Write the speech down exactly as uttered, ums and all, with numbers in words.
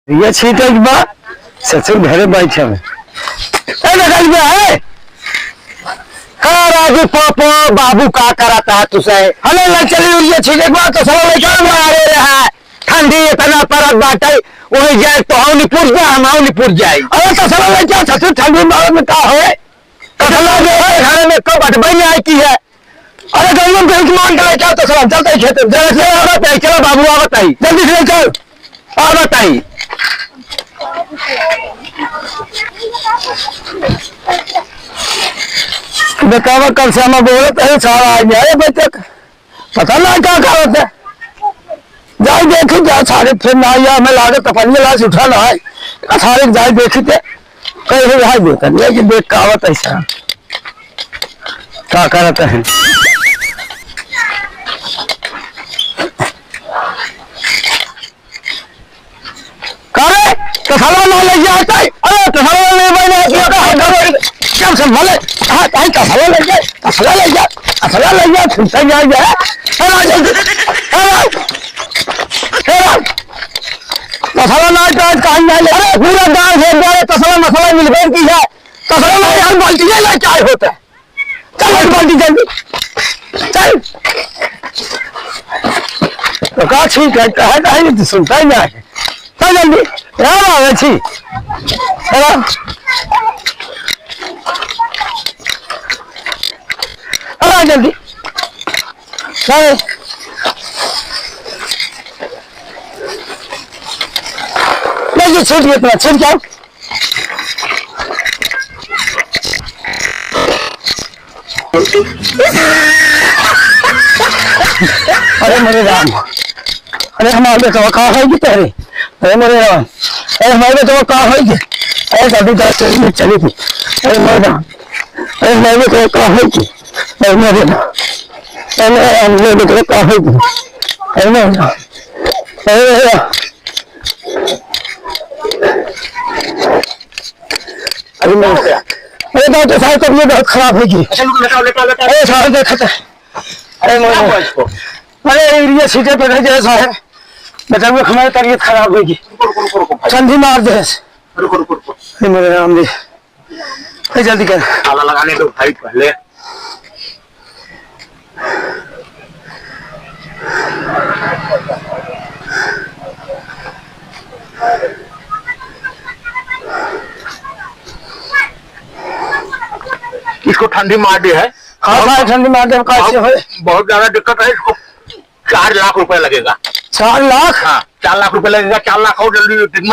ये छीटे के बाद ससुर घरे बैठे हैं। ए, निकल गया है। का राजू पापा, बाबू का करता है तुसे? हमें ले चली हुई ये छीटे के बाद तो सब ले चल मारे रहा है। ठंडी इतना परत बाटे, वही जाए तो हम नहीं पुर जाए, हम नहीं पुर जाए। अरे तो सब ले चल, ससुर ठंडी मारे में का होए? तसला जो है, घर में कब अटबई नहीं आती है। अरे गंगम के हित मान के लेके आओ तसला, चलते ही खेते में। जरा से आवत आई, चलो बाबू आवत आई। जल्दी से चल, आवत आई। बतावा कल से हम बोलत है, सारा आ गया है अबे तक। पता ना का करत है। जाई देखी जा सारे फिर ना आया, हमें लागत अपन ये लाश उठा ना है। आ सारे जाई देखी ते कहीं है भाई देखन, ये कि देख का आवत है सारा। का करत है? का रे? तसला ना ले जाता है। अरे, तसला ले भाई, ना, ये तो हर घर में क्या संभाले? हाँ, भाई, तसला ले जाए, तसला ले जाए, तसला ले जाए, सुनता जाए, जाए। अरे, जल्दी, अरे, अरे, तसला ना तो आज कहीं ना ले। अरे, पूरा गांव से एक बार तसला मसला मिल गई की है। तसला ना यार, बाल्टी ले, ले, क्या होता है? चल, हट बाल्टी जल्दी। चल। तो का ठीक है, कहे नहीं, तो सुनता ही नहीं है। चल जल्दी। राम आवे छी। चला। चला जल्दी। चल। ले ये छीट, इतना छीट जाओ। अरे मेरे राम, अरे हमारे बेटवा का होइगी तोहरे? अरे मेरे राम, अरे हमारे बेटवा का होइगी? अरे दादी, दादी, चली गई, चली गई। अरे मेरे राम, अरे हमारे बेटवा का होइगी? अरे मेरे राम, अरे मेरे राम, मेरे बेटवा का होइगी? अरे मेरे राम, अरे मेरे राम। अरे मैं, अरे डॉक्टर साहब, तबीयत बहुत खराब होइगी। अच्छा, रुको, लेटाओ, लेटाओ, लेटाओ। अरे साहब, देखा था। अरे मैं, क्या हुआ इसको? अरे यूरिया छीटे पे रह जाए साहब, बचाओ, हमारी तबीयत खराब होइगी। रुको, रुको, रुको, रुको। चंदी मार दे। रुको, रुको, रुको। अरे मेरे राम जी, अरे जल्दी कर। ताला लगाने दो भाई पहले। इसको ठंडी मार दी है। हाँ, बहुत, साहब, ठंडी मार दी, कैसे बहुत, होए? बहुत ज्यादा दिक्कत है इसको। चार लाख रुपया लगेगा। चार लाख? हाँ, चार लाख रुपया लगेगा। चार लाख और जल्दी ट्रीटमेंट